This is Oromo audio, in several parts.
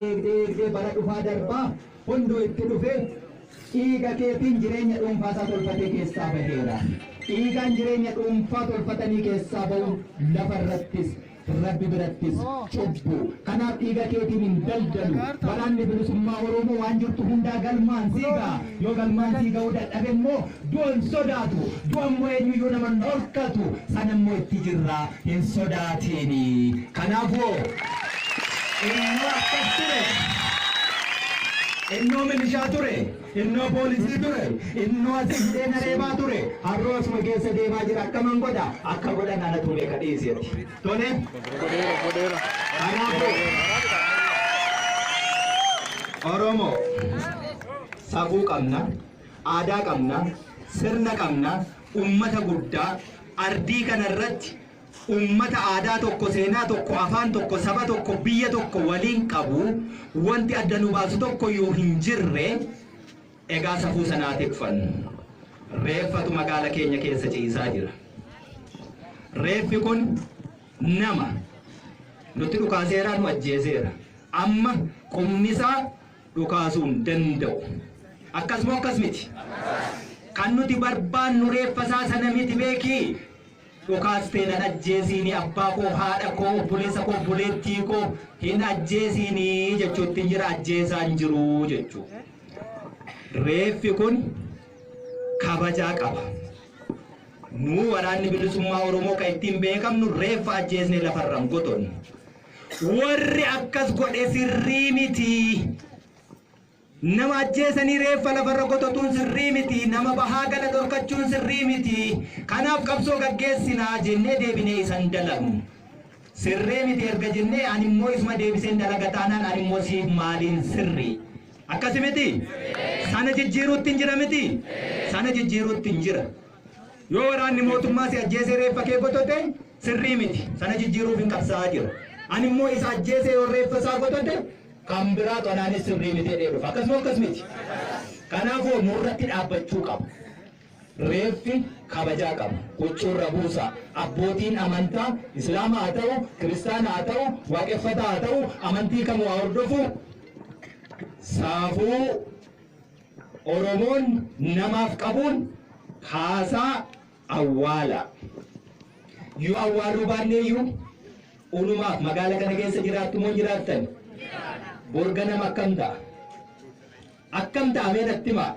Eegdee eegdee bara dhufaa darbaa hunduu itti dhufee dhiiga keetiin jireenya dhuunfaa isaa tolfatee keessaa baheera. Dhiigaan jireenya dhuunfaa tolfatanii keessaa ba'uun lafa irrattis Rabbi birattis cubbuu. Kanaaf dhiiga keetiin hin daldalu. Waraanni Bilisummaa Oromoo waan jirtu hundaa galmaan sii ga'a. Yoo galmaan sii ga'uu dadhabe immoo du'a hin sodaatu. Du'a immoo eenyuyyuu nama hin dhorkatu. Sana immoo itti jirra, hin sodaatiini. Kanaafuu innoo akkas ture. Innoo milishaa ture. Innoo poolisii ture. Innoo asii hidhee na reebaa ture. Har'oo asuma keessa deemaa jira. Akkaman godha? Akka godhan anatu beeka, dhiisi ati. Tole? Godheera, godheera. Kanaafuu Oromoo safuu qabna, aadaa qabna, sirna qabna, ummata guddaa ardii kana irratti ummata aadaa tokko, seenaa tokko, afaan tokko, saba tokko, biyya tokko waliin qabu, wanti adda nu baasu tokko iyyuu hin jirre. Egaa safuu sanaa tikfannu. Reeffatu magaala keenya keessa ciisaa jira. Reeffi kun nama nutti dhukaaseera, nu ajjeeseera. Amma qubni isaa dhukaasuu hin danda'u. Akkasuma akkas miti? Kan nuti barbaannu reeffa isaa sana miti, beekii. Dhukaastee nan ajjeesiinii, abbaa koo, haadha koo, obboleessa koo, obboleettii koo hin ajjeesiinii jechuutti hin jira, ajjeesaa hin jiru jechuu. Reeffi kun kabajaa qaba. Nu Waraanni Bilisummaa Oromoo kan ittiin beekamnu reeffa ajjeesnee lafarra hin gotonnu. Warri akkas godhe sirrii miti. Nama ajjeesanii reeffa lafarra gototuun sirrii miti. Nama bahaa gala dhorkachuun sirrii miti. Kanaaf qabsoo gaggeessinaa jennee deebinee isan dalagnu. Sirrii miti erga jennee, ani immoo isuma deebiseen dalaga taanaan, ani immoo siif maaliin sirrii? Akkasi miti? Sana jijjiiruutti hin jira miti? Sana jijjiiruutti hin jira. Yoo waraanni mootummaa si ajjeesee reeffa kee gotote sirrii miti. Sana jijjiiruuf hin qabsaa'aa jira. Ani immoo isa ajjeesee yoo reeffa isaa gotote, kan biraatu anaanis sirrii miti jedhee dhufa. Akkasuma akkas miti? Kanaafuu nurratti dhaabbachuu qaba. Reeffi kabajaa qaba. Huccuurra buusaa. Abbootiin amantaa Islaama haa ta'u, Kiristaana haa ta'u, Waaqeffataa haa ta'u, amantii kamuu haa hordofu. Saafuu Oromoon namaaf qabuun kaasaa awwaala. Yoo awwaaluu baanneeyyuu unumaaf magaala kana keessa jiraattu moo hin jiraattan? Bor ganama akkam ta'a? Akkam ta'a, mee natti himaa?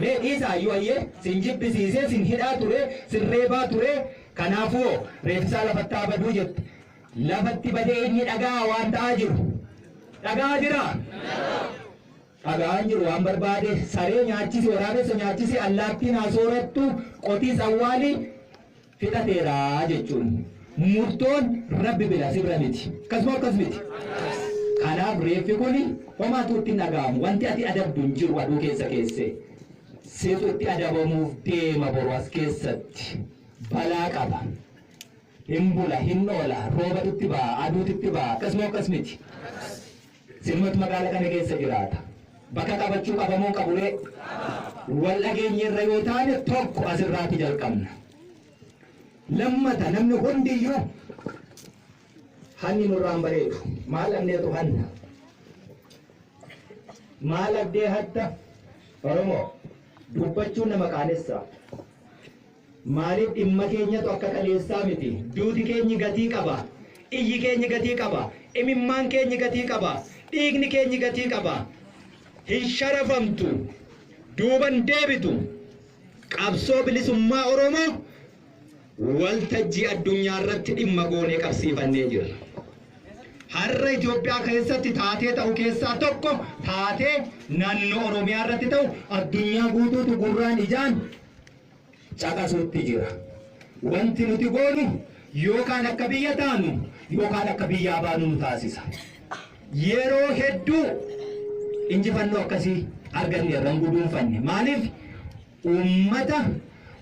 Mee dhiisaa iyyuu, ayyee sin jibbisiisee, sin hidhaa ture, sin reebaa ture, kanaafuu reeffisaa lafatti haa baduu jette. Lafatti badee inni dhagaa waan ta'aa jiru. Dhagaa jiraa? Dhagaan jiru. Waan barbaade saree nyaachisi, waraabessa nyaachisi, allaattiin haa soorattu, qotiis awwaali, fixateera jechuun. Murtoon Rabbi bira, si bira miti. Akkasuma akkas miti? Kanaaf reeffi kun homaatu itti hin dhaga'amu. Wanti ati adabdu hin jiru aduu keessa keessee. Situ itti adabamuuf deema boru as keessatti. Balaa qaba. Hin bula, hin oola, roobatu itti ba'a, aduutu itti ba'a. Akkasuma akkas miti? Sinumatu magaala kana keessa jiraata. Bakka qabachuu qabamoo qaburee? Wal dhageenyerra yoo taane, tokko asirraati jalqabna. Lammata, namni hundiyyuu hanni nurraan bareedu. Maal dhabneetu hanna? Maal abdee hatta? Oromoo dubbachuun nama qaanessa. Maaliif? Dhimma keenyatu akka kaleessaa miti. Duuti keenyi gatii qaba. Iyyi keenyi gatii qaba. Imimmaan keenyi gatii qaba. Dhiigni keenyi gatii qaba. Hin sharafamtu. Duuban deebitu. Qabsoo bilisummaa Oromoo waltajjii addunyaa irratti dhimma goonee qabsiifannee jirra. Har'a Itoophiyaa keessatti taatee ta'u keessaa tokko, taatee naannoo Oromiyaa irratti ta'u addunyaa guutuutu gurraan ijaan caqasuutti jira. Wanti nuti goonu yookaan akka biyya taanu yookaan akka biyyaa baanu nu taasisa. Yeroo hedduu injifannoo akkasii arganneerra, hin guduunfanne. Maaliif? Uummata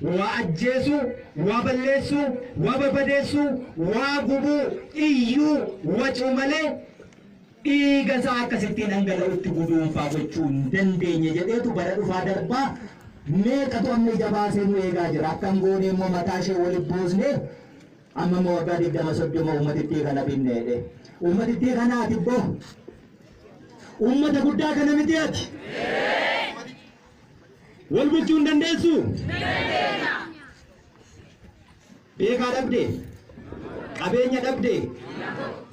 waa ajjeesuu, waa balleessuu, waa barbadeessuu, waa gubuu, iyyuu, wacuu malee dhiiga isaa akkasittiin dhangala'utti guduunfaa gochuu hin dandeenye jedheetu bara dhufaa darbaa meeqatu amma ija baasee nu eegaa jira. Akkam goonee immoo mataa ishee walitti buusnee amma immoo waggaa 20 30 uummatittii kana binne jedhee. Uummatittii kanaati ibboo. Uummata guddaa kana miti ati. Wal bulchuu hin dandeessu? Beekaa dhabde, qabeenya dhabde,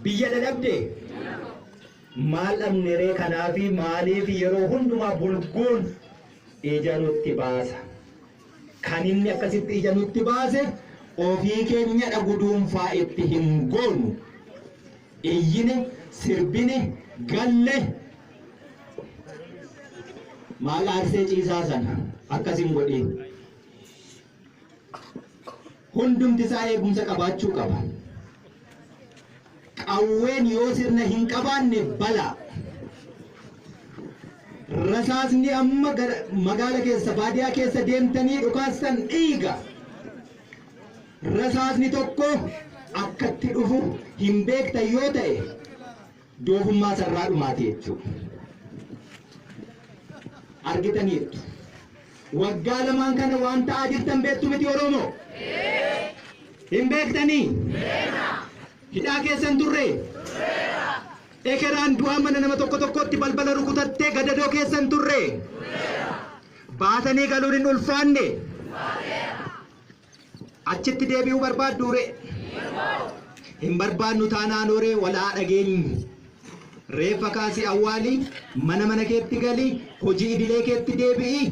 biyya dhabde. Maal dhabne ree kanaafi maaliif yeroo hundumaa bulguun ija nutti baasa? Kan inni akkasitti ija nutti baase ofii keenyadha guduunfaa itti hin goonu. Iyyine, sirbine, galle maal aarsee ciisaa sana akkas hin godhin. Hundumti isaa eegumsa qabaachuu qaba. Qawween yoo sirna hin qabaanne balaa. Rasaasni amma magaala keessa baadiyaa keessa deemtanii dhukaastan dhiiga. Rasaasni tokko akkatti dhufu hin beektan yoo ta'e doofummaa sarraa dhumaati jechuudha. Argitaniirtu. Waggaa lamaan kana waan ta'aa jirtan beektu miti Oromoo? Hin beektanii? Hidhaa keessan turre? Ekeraan du'aa mana nama tokko tokkotti balbala rukutattee gadadoo keessan turre? Baatanii galuun hin ulfaanne? Achitti deebi'uu barbaaddu ree? Hin barbaadnu taanaan horee walaa dhageenyu. Reeffa kaasii awwaali, mana mana keetti gali, hojii idilee keetti deebi'i.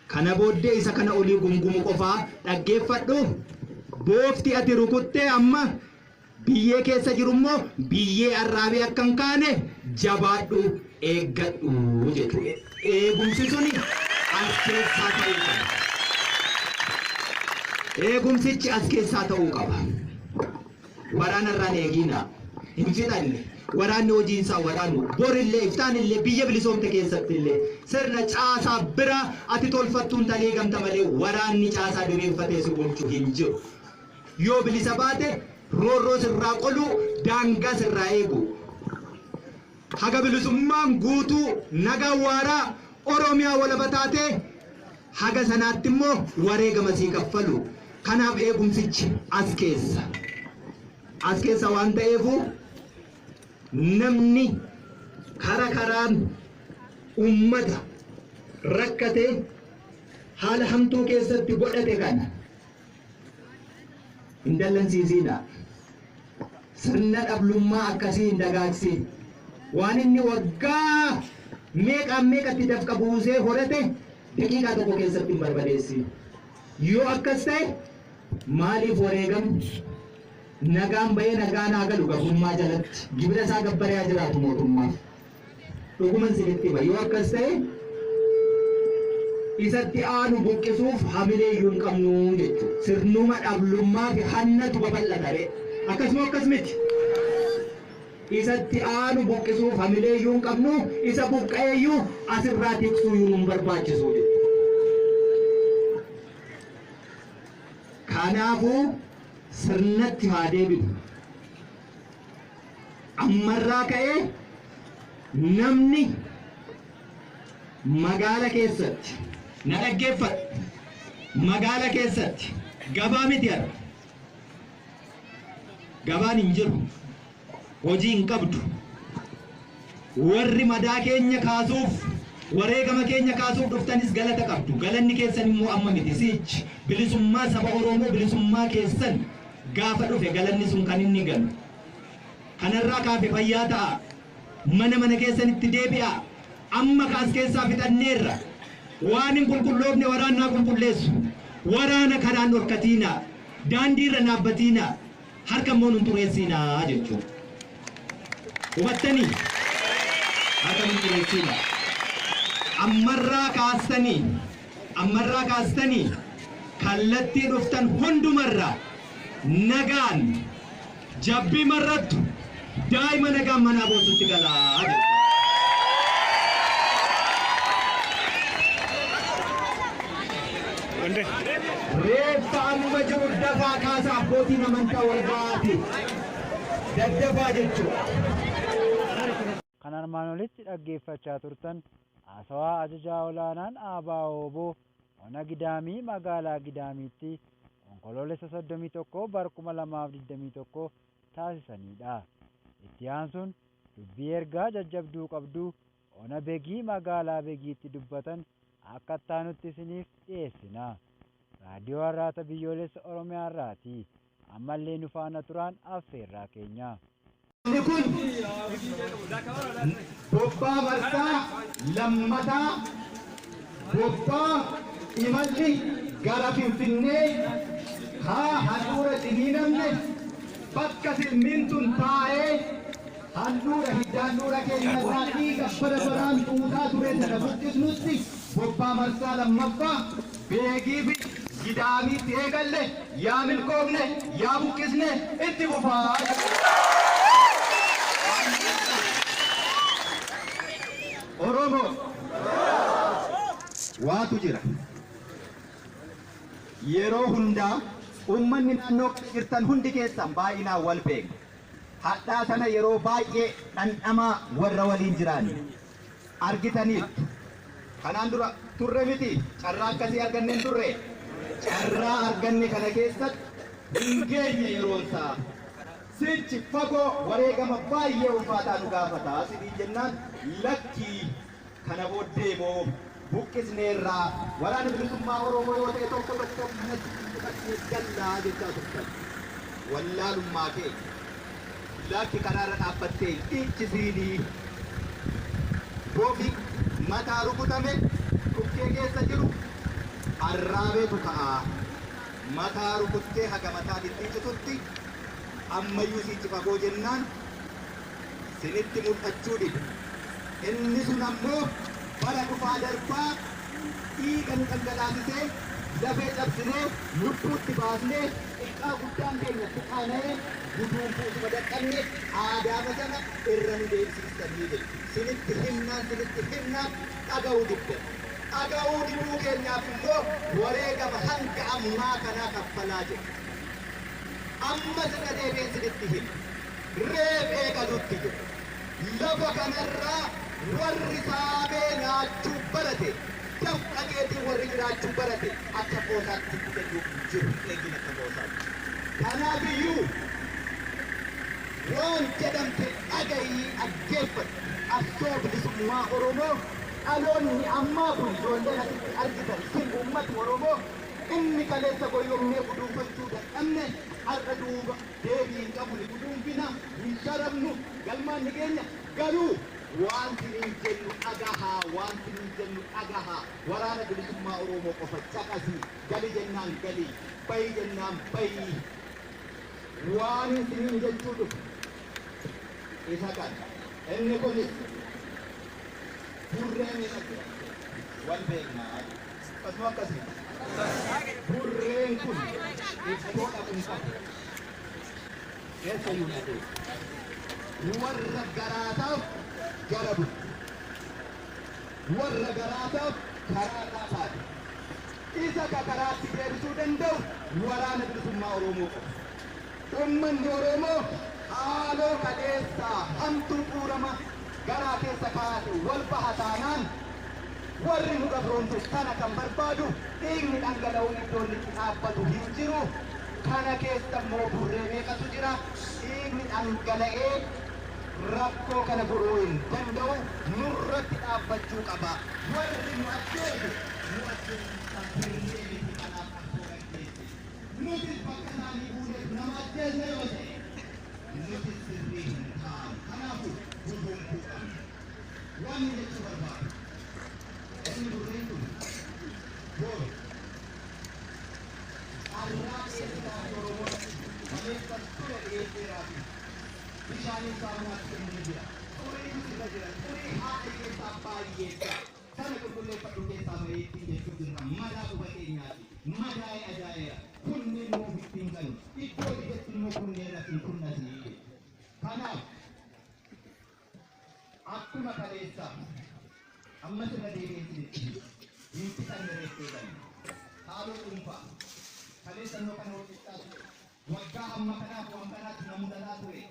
Kana booddee isa kana olii gungumu qofaa dhaggeeffadhu. Boofti ati rukuttee amma biyyee keessa jiru immoo biyyee arraabee akka hin kaane jabaadhu eeggadhu jechuudha. Eegumsi suni as keessaa ta'uu qaba. Eegumsichi as keessaa ta'uu qaba. Waraana irraan eegiina. Hin fixanne. Waraanni hojiin isaa waraanu. Borillee iftaanillee biyya bilisoomte keessatti illee sirna caasaa bira ati tolfattuun talee gamta malee waraanni caasaa diriirfatee si bulchu hin jiru. Yoo bilisa baate roorroo sirraa qoluu daangaa sirraa eegu. Haga bilisummaan guutuu nagaa waaraa Oromiyaa walaba taatee haga sanaatti immoo wareegama sii kaffalu. Kanaaf eegumsichi as keessa. As keessa waan ta'eefu namni kara karaan ummata rakkate haala hamtuu keessatti godhate kana hin dallansiisiina. Sirna dhablummaa akkasii hin dagaagsiin. Waan inni waggaa meeqaan meeqatti dafqa buusee horate daqiiqaa tokko keessatti hin barbadeessin. Yoo akkas ta'e maaliif wareegamu? Nagaan bahee nagaan haa galu gabrummaa jalatti. Gibira isaa gabbaree haa jiraatu mootummaaf. Dhuguman sinitti hima. Yoo akkas ta'e isatti aanu buqqisuuf hamilee iyyuu hin qabnu jechuudha. Sirnuma dhablummaa fi hannatu babal'ata ree. Akkasuma akkas miti. Isatti aanu buqqisuuf hamilee iyyuu hin qabnu, isa buqqa'ee iyyuu asirraa tiksuu iyyuu nun barbaachisu jechuudha. Kanaafuu sirnatti haa deebinu. Ammarraa ka'ee namni magaala keessatti na dhaggeeffadhu. Magaala keessatti gabaa miti har'a. Gabaan hin jiru. Hojii hin qabdu. Warri madaa keenya kaasuuf wareegama keenya kaasuuf dhuftanis galata qabdu. Galanni keessan immoo amma miti. Sichi bilisummaa saba Oromoo bilisummaa keessan gaafa dhufe galanni sun kan inni galu. Kanarraa kaafe fayyaa ta'a. Mana mana keessanitti deebi'a. Amma kaas keessaa fixanneerra. Waan hin qulqulloofne waraannaa qulqulleessu. Waraana karaan dhorkatiina. Daandiirra dhaabbatiina. Harka immoo nun xureessiinaa jechuudha. Hubattanii? Harka nun xureessiina. Ammarraa kaastanii kallattii dhuftan hundumarraa nagaan jabbii marrattu daa'ima nagaan manaa boosutti galaa jedhu. Reeffa amma jiru dafaa kaasaa abbootiin amantaa wal ba'aati. Daddafaa jechuudha. Kan armaan olitti dhaggeeffachaa turtan haasawaa ajajaa olaanaan ABO Ona Gidaamii magaalaa Gidaamiitti onkoloolessa 31 bara 2021 taasisanidha. Itti aansuun dubbii ergaa jajjabduu qabdu Ona Begii magaalaa Begiitti dubbatan akka itti isiniif dhiyeessina. Raadiyoo Arraata Biyyoolessa Oromiyaa irraati. Ammallee nu faana turaan affeerraa keenya. Inni kun bobbaa marsaa lammataa, bobbaa imalli gara Finfinnee haa handhuura ciniinamne, bakka silmiin tun taa'ee handhuura hidda handhuura keenya irraa dhiiga bara baraan xuuxaa ture sana buqqisnutti, bobbaa marsaa lammaffaa Beegii fi Gidaamiitti eegalle yaa milkoofne yaa buqqisne itti fufaa. Oromoo, waatu jira. Yeroo hundaa uummanni naannoo kana jirtan hundi keessan baay'inaan wal beekna. Hadhaa sana yeroo baay'ee dhandhamaa warra waliin jiraanne argitaniittu. Kanaan dura turre miti, carraa akkasii arganneen turre. Carraa arganne kana keessatti hin geenye yeroon isaa. Sichi fagoo, wareegama baay'ee ulfaataa nu gaafata sidii jennaan, lakkii, kana booddee moo buqqisneerraa, Waraana Bilisummaa Oromoo yoo ta'e tokko tokko manatti fudhannee gallaa jechaa turtan. Wallaalummaa kee lakki karaarra dhaabbattee dhiichisiinii bofi mataa rukutame dhukkee keessa jiru arraabeetu ka'a. Mataa rukuttee haga mataa dhidhiicitutti ammayyuu siichi fagoo jennaan sinitti mul'achuu dide. Inni sun ammoo bara dhufaa darbaa dhiiga nu dhangalaasisee, lafee cabsinee, lubbuutti baasnee, xiqqaa guddaan keenya itti qaana'ee guduunfuutuma dadhabne, aadaama sana irra nu deebisiistanii jedhe. Sinitti himnaan, sinitti himnaan dhaga'uu diddan. Dhaga'uu diduu keenyaaf immoo wareegama hanga ammaa kanaa kaffalaa jiru. Ammas irra deebi'een sinitti hima. Reef eegalutti jiru. Lafa kanarraa warri saamee nyaachuu barate, dafqa keetiin warri jiraachuu barate, akka qoosaatti sitti kennuuf hin jiru. Eegin akka qoosaatti. Kanaafiyyuu waan jedhamte dhagayii dhaggeeffadhu. Qabsoo bilisummaa Oromoo dhaloonni ammaa kun, ijoolleen asitti argitan, isin uummati Oromoo inni kaleessa goyyomnee guduunfachuu dadhabne, har'a duuba deebii hin qabu. Ni guduunfina, hin sharafnu, galmaan ni keenya. Garuu waan siniin jennu dhagahaa, waan siniin jennu dhagahaa. Waraana Bilisummaa Oromoo qofa caqasii, gali jennaan gali, bayi jennaan bayi. Waan siniin jechuu dhufu isa kana. Inni kunis burree meeqa jira, wal beeknaa, akkasuma akkasii burreen kun iddoo dhaqu hin qabu, eessayyuu hin adeemu. Warra garaataaf gara butte, warra garaataaf karaa irraa taate, isa ka karaatti deebisuu danda'u Waraana Bilisummaa Oromoo qofa. Uummanni Oromoo haaloo kaleessaa hamtuu quurama garaa keessa kaa'ate wal baha taanaan, warri nu gabroomse sana kan barbaadu dhiigni dhangala'uun iddoo inni itti dhaabbatu hin jiru. Kana keessa immoo burree meeqatu jira? Dhiigni dhangala'ee rakkoo kana furuu hin danda'u, nurratti dhaabbachuu qaba. Warri nu ajjeese nu ajjeesuudhaaf burree miti, kanaaf qabsoo gaggeesse. Nutis bakka isaanii buuneef nama ajjeesne yoo ta'e, nutis sirrii hin taanu. Kanaafuu guduunfuu qabna. Wanni jechuu barbaadu, inni burreen kun boru carraa dhiyeessitaa fi Oromoon kaleessa ture dhiyeesseeraa fi bishaaniin saamunaatti kennee jira. Xuriitu sirra jira. Xurii haadha hiyyeessaa, abbaa hiyyeessaa sana qulqulleeffadhu, keessaa bahee ittiin jechuu jirra. Madaa quba keenyaati. Madaa'ee ajaa'eera. Kunneen immoo ofitti hin galu. Iddoo didetti immoo kunneen asiin kunnasii. Kanaaf akkuma kaleessaa ammas irra deebi'een isinitti hima. Hin fixanne, reettee galu. Haaloo dhuunfaa kaleessa innoo kana hojjechaa ture. Waggaa hamma kanaaf waan kanaatti na mudataa ture.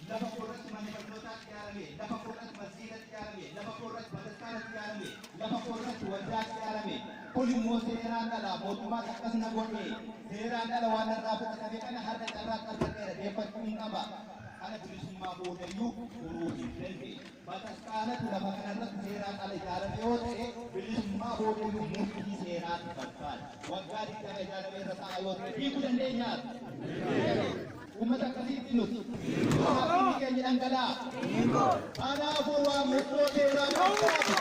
Lafa koorratti manni barnootaatti ijaarame, lafa koorratti masgiidatti ijaarame, lafa koorratti bataskaanatti ijaarame, lafa koorratti waldaatti ijaarame. Kun immoo seeraan ala mootummaas akkas na godhe. Seeraan ala waan narraa fudhatame kana har'a carraatti argadheera, deeffachuu hin qaba. Kana bilisummaa boodayyuu furuu hin dandeenye. Bataskaanatu lafa kanarratti seeraan ala ijaarame yoo ta'e, bilisummaa boodayyuu murtii seeraatu barbaada. Waggaa 20 ijaarame irra ta'a yoo ta'e, hiikuu dandeenyaadha. Uummata akkasiitti nuti. Kanaaf inni keenya dhangala'a. Kanaafuu waan murtoo seeraa barbaadu.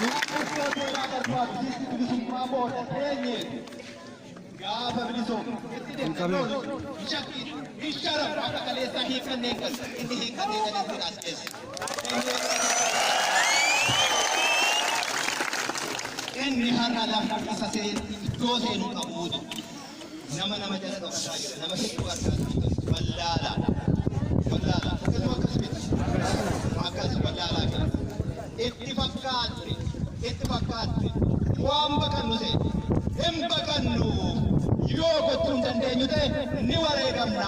Murtoo seeraa barbaadu sitti bilisummaa booda teenyeetu. Gaafa bilisoomnu itti deemna, hin shakkiin, hin sharafu, akka kaleessaa hiikkannee hin galu. Inni hiikkannee galee as keessa. Inni har'a lafa isa iddoo seenu qabu nama nama jala dhokataa jira. Nama hedduu argaa jira. Wallaalaa. Wallaalaa. Akkasuma akkas miti. Akkas wallaalaa jira. Itti fakkaatti. Itti fakkaatti. Waan baqannu seeti. Hin baqannu. Yoo gochuu hin dandeenyu ta'e, ni wareegamna.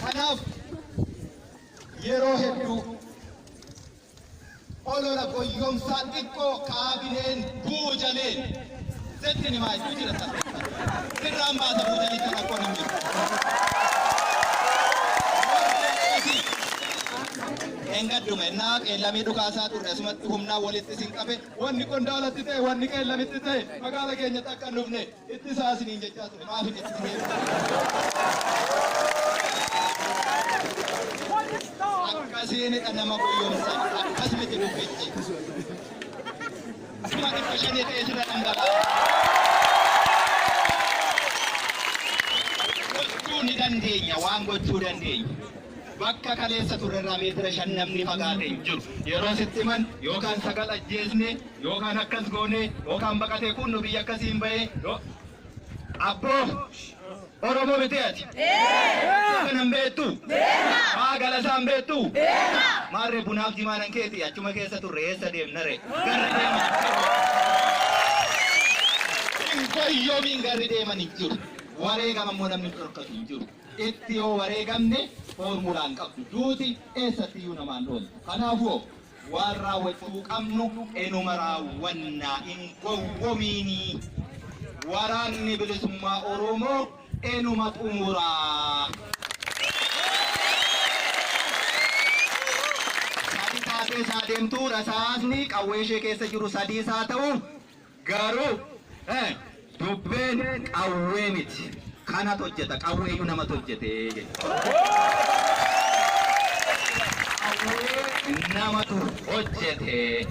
Kanaaf yeroo hedduu olola goyyomsaa xiqqoo kaabineen buujaleen sitti himaa jechuu jira sana. Sirraan baasa, buujalicha rakkoon hin jiru. Engadduma innaa qeellamii dhukaasaa turre, asumatti humnaa walitti isin qabe, wanni qondaalatti ta'e, wanni qeellamitti ta'e magaala keenyatti akka hin dhufne itti isaa isiniin jechaa ture. Maaf hin itti? Akkasiinidha nama goyyomsan, akkas miti dubbichi. 500,000 ta'e sirra dhangala'a. Gochuu ni dandeenya, waan gochuu dandeenya. Bakka kaleessa turrerraa meetira 5 namni fagaate hin jiru. Yeroo sitti himan, yookaan sagal ajjeesne, yookaan akkas goone, yookaan baqatee kun nu biyya akkasiin bahee. Abboo, Oromoo miti ati? Kanan beektu? Maa galasaan beektu? Maarree bunaaf jimaanan keeti achuma keessa turre, eessa deemna ree? Garri deeman. Hin goyyoomiin, garri deeman hin jiru. Wareegama immoo namni dhorkatu hin jiru. Itti yoo wareegamne foormulaan qabdu. Duuti eessatti iyyuu namaan ooltu. Kanaafuu waan raawwachuu qabnu enuma raawwannaa, hin gowwomiinii. Waraanni bilisummaa Oromoo enuma xumuraa. Sadi taatee isaa deemtu, rasaasni qawwee ishee keessa jiru sadii isaa ta'u, garuu dubbeen qawwee miti. Kanatu hojjeta, qawweeyyuu namatu hojjete jechuudha. Qawwee namatu hojjete.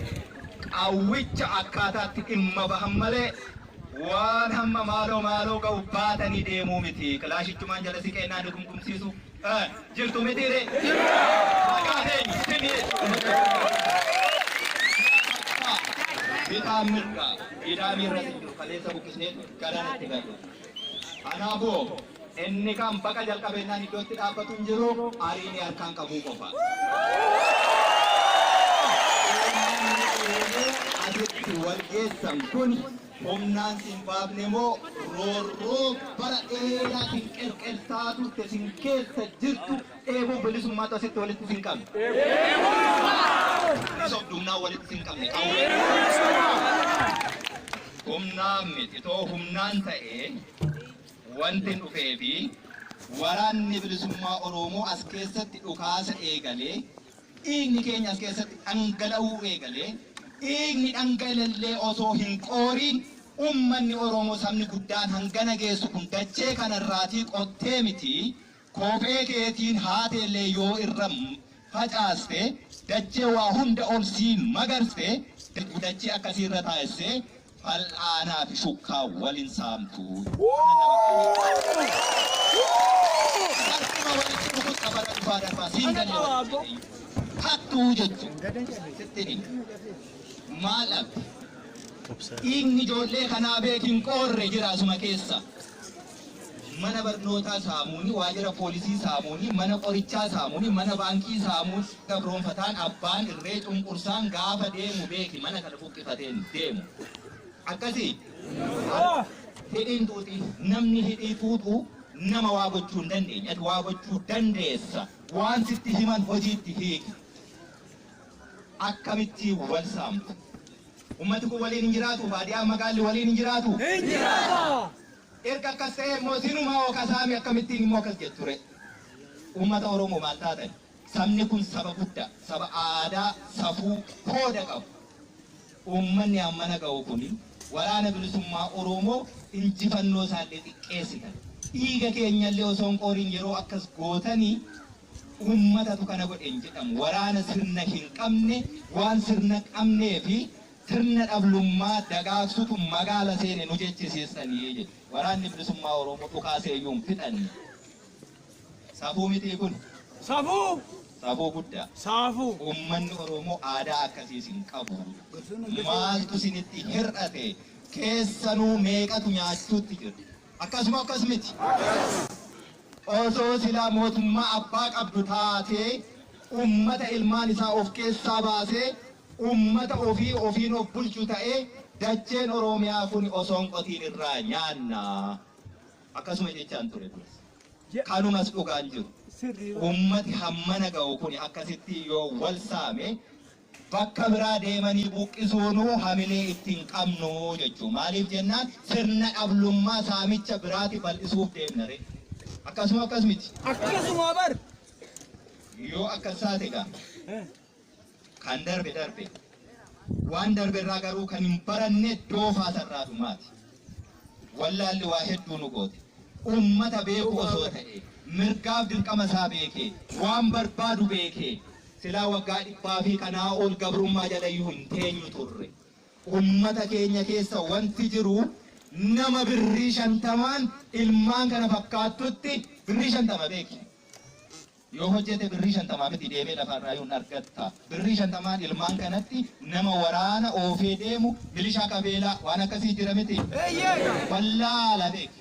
Qawwicha akkaataatti dhimma bahan malee waan hamma maaloo maaloo ga'u baatanii deemuu miti. Kilaashichumaan jala siqeennaa nu gumgumsiisu jirtu mitiire? Maqaan eenyu? Simii jechuudha. Bitaan mirga gidaamii irra hin jiru, kaleessa buqqisnee galaanatti galu. Kanaafuu inni kan baqa jalqabeennaan iddootti dhaabbatu hin jiru, ariini harkaan qabuu qofa. Asitti wal geessan kun humnaan sin baafne moo roorroo bara dheeraa sin qelqeltaa turte, sin keessa jirtu, dheebuu bilisummaatu asitti walitti sin qabne? Sobdumnaa walitti sin qabne, qawwee. Humnaan miti, too humnaan ta'ee wanti dhufee fi waraanni bilisummaa Oromoo as keessatti dhukaasa eegalee, dhiigni keenya as keessatti dhangala'uu eegalee, dhiigni dhangala'ellee osoo hin qooriin, ummanni Oromoo sabni guddaan hangana geessu kun dachee kanarraatii qottee miti, kophee keetiin haateellee yoo irra facaaste dachee waa hunda ol siin magarste, dachee akkasii irra taa'essee fal'aanaa fi shukkaa walin saamtu. Harkuma walitti rukutta bara dhufaa darbaa siin galle walitti hattuu jechuudha. Sitti himi. Maal dhabde? Dhiigni ijoollee kanaa beekin qoorre jira asuma keessa. Mana barnootaa saamuuni, waajjira poolisii saamuuni, mana qorichaa saamuuni, mana baankii saamuuni, gabroonfataan abbaan irree cunqursaan gaafa deemu beeki mana kana buqqifateen deemu. Akkasii hidhiin tuuxii, namni hidhii tuuxuu nama waa gochuu hin dandeenye. Ati waa gochuu dandeessa. Waan sitti himan hojiitti hiiki. Akkamitti wal saamtu? Ummati kun waliin hin jiraatu? Baadiyyaa magaalli waliin hin jiraatu? Hin jiraata. Erga akkas ta'e immoo sinumaa hoo kasaame akkamittiin immoo akkas jetture. Uummata Oromoo maal taatan? Sabni kun saba guddaa, saba aadaa, safuu, hooda qabu. Uummanni hammana ga'u kuni waraana bilisummaa Oromoo injifannoo isaallee xiqqeessitan. Dhiiga keenyallee osoo hin qooriin yeroo akkas gootanii uummatatu kana godhe hin jedhamu. Waraana sirna hin qabne, waan sirna qabnee fi sirna dhablummaa dagaagsutu magaala seene nu jechisiisanii jedhu. Waraanni bilisummaa Oromoo dhukaasee iyyuu hin fixanne. Safuu mitii kun? Safuu! Safuu guddaa. Safuu! Uummanni Oromoo aadaa akkasiis hin qabu. Maaltu isinitti hir'ate? Keessanuu meeqatu nyaachuutti jira? Akkasuma akkas miti. Osoo silaa mootummaa abbaa qabdu taatee uummata ilmaan isaa of keessaa baasee uummata ofii ofiin of bulchu ta'ee dacheen Oromiyaa kun osoo hin qotiin irraa nyaanna. Akkasuma jechaan ture duras. Kanumas dhugaan jiru. Uummati hammana ga'u kun akkasitti yoo wal saame bakka biraa deemanii buqqisuunuu hamilee ittiin qabnu jechuudha. Maaliif jennaan sirna dhablummaa saamicha biraati bal'isuuf deemna re. Akkasuma akkas miti. Akkasuma bar! Yoo akkas taate egaa kan darbe darbe. Waan darbe irraa garuu kan hin baranne doofaa sarraa dhumaati. Wallaalli waa hedduu nu goote. Uummata beeku osoo ta'e mirgaaf dirqama isaa beekee waan barbaadu beekee silaa waggaa dhibbaa fi kanaa ol gabrummaa jala iyyuu hin teenyu turre. Uummata keenya keessa wanti jiru nama birrii 50 ilmaan kana fakkaattutti birrii 50 beeki. Yoo hojjete birrii 50 miti deemee lafarraa yoo hin argatta. Birrii 50 ilmaan kanatti nama waraana oofee deemu milishaa qabeelaa waan akkasii jira miti. Wallaala beeki.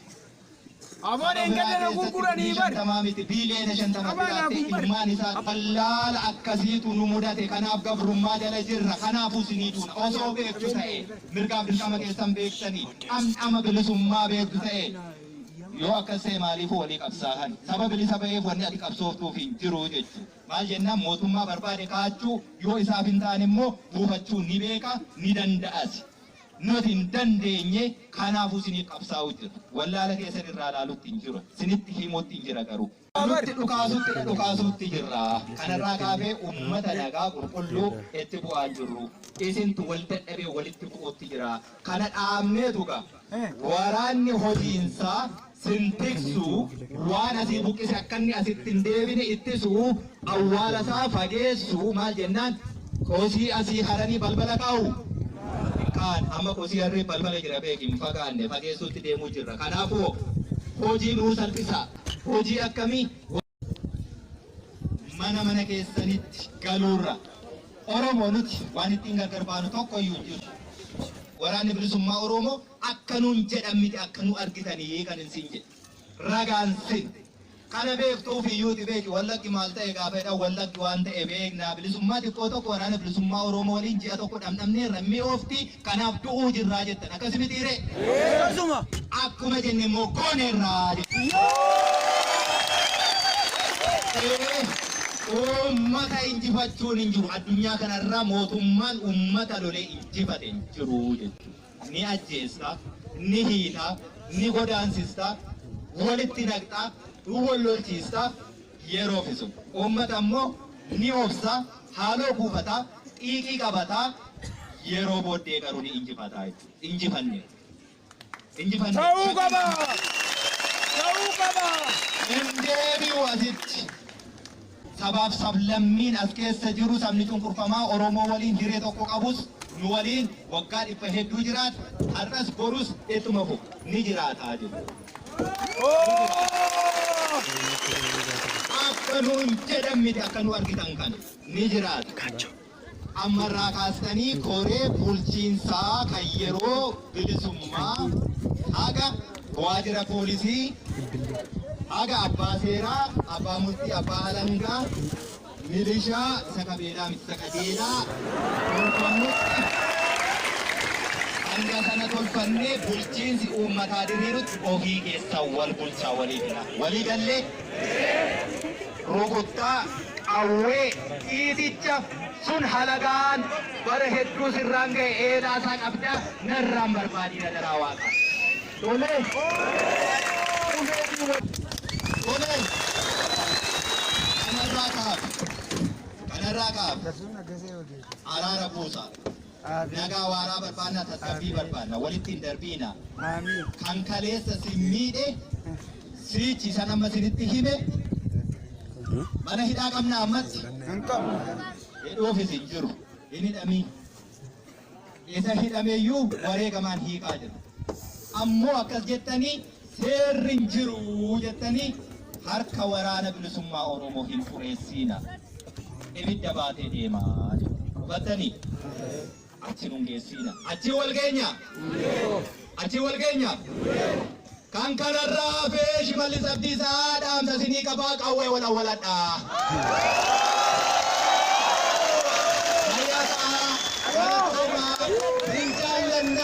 Afaan eeggadana gurguranii bar. 50 miti biiliyoona 50 jiraatte ilmaan isaa wallaala akkasiitu nu mudate. Kanaaf gabrummaa jala jirra. Kanaafuu isinii duuna. Osoo beektu ta'e mirgaaf dirqama keessan beektanii dhamdhama bilisummaa beektu ta'e yoo akkas ta'e maaliif walii qabsaa'an? Saba bilisa ba'eef wanni ati qabsooftuuf hin jiru jechuudha. Maal jennaan mootummaa barbaade kaachuu yoo isaaf hin taane immoo buufachuu ni beeka ni danda'as. Nuti hin dandeenye kanaafuu isiniif qabsaa'u jira. Wallaala keessan irraa ilaalutti hin jiru. Isinitti himuutti hin jira garuu. Nutti dhukaasutti jirra. Kanarraa kaafee uummata nagaa qulqulluu itti bu'aa jirru. Isintu wal dadhabee walitti bu'uutti jira. Kana dhaabneetu gaa. Waraanni hojiinsaa sin tiksu waan asii buqqise akka inni asitti hin deebine ittisu awwaala isaa fageessu maal jennaan kosii asii haranii balbala kaa'u. Kaan amma kosii harree balbala jira beeki hin fagaanne fageessuutti deemuu jirra. Kanaafuu hojii nuu salphisa. Hojii akkamii? Mana mana keessanitti galuurra. Oromoo nuti waan ittiin gargar baanu tokko iyyuu hin jiru. Waraanni bilisummaa Oromoo akka nuun jedhan miti akka nu argitanii kan hin siin jedhe. Ragaan sin. Kana beektuuf iyyuuti beeki wallaggi maal ta'e gaafa jedhan wallaggi waan ta'e beekna. Bilisummaa xiqqoo tokko waraana bilisummaa Oromoo waliin ji'a tokko dhamdhamneerra mi'oofti kanaaf du'uu jirraa jettan. Akkasii mitiiree? Akkasuma. Akkuma jenne immoo gooneerraa jettan. Uummata injifachuun hin jiru. Addunyaa kanarraa mootummaan uummata lolee injifate hin jiru jechuudha. Ni ajjeessa, ni hiita, ni godaansista, walitti naqxa, wal lolchiista yeroo fisu. Uummata immoo ni obsa, haaloo kuufata, xiiqii qabata, yeroo booddee garuu ni injifata jechuudha. Injifanne. Injifanne. Ta'uu qaba! Ta'uu qaba! Hin deebi'u asitti. Sabaaf sablammiin as keessa jiru sabni cunqurfamaa Oromoo waliin hiree tokko qabus nu waliin waggaa dhibba hedduu jiraata. Har'as borus ittuma fufu ni jiraataa jiru. Akka nuun jedhan miti akka nu argitan kana ni jiraata. Ammarraa kaastanii koree bulchiinsaa kan yeroo bilisummaa haga waajjira poolisii haga abbaa seeraa, abbaa murtii, abbaa alangaa, milishaa isa qabeelaa miti isa qajeelaa tolfannutti hanga sana tolfannee bulchiinsi uummataa diriirutti ofii keessaa wal bulchaa walii fila. Walii gallee rukuttaa qawwee dhiiticha sun halagaan bara hedduu sirraan ga'e eelaa isaa qabdaa narraan barbaadina daraa waaqa. Tole. Tole. Kanarraa kaafe. Kanarraa kaafe. Araara buusa. Nagaa waaraa barbaanna, tasgabbii barbaanna, walitti hin darbiina. Kan kaleessa si miidhe siichi san amma sinitti hime mana hidhaa qabna ammatti. Hidhuufis hin jiru. Hin hidhamiin. Isa hidhameeyyuu wareegamaan hiiqaa jiru. Ammoo akkas jettanii seerri hin jiru jettanii harka waraana bilisummaa Oromoo hin xureessiina. Ibidda baatee deemaa jiru. Hubattanii? Achi nun geessiina. Achi wal geenya. Achi wal geenya. Kan kanarraa hafee Shimallis Abdiisaa dhaamsa isinii qabaa qawwee wal awwaladhaa. Fayyaa ta'aa. Galatoomaa. Hin jaallanna.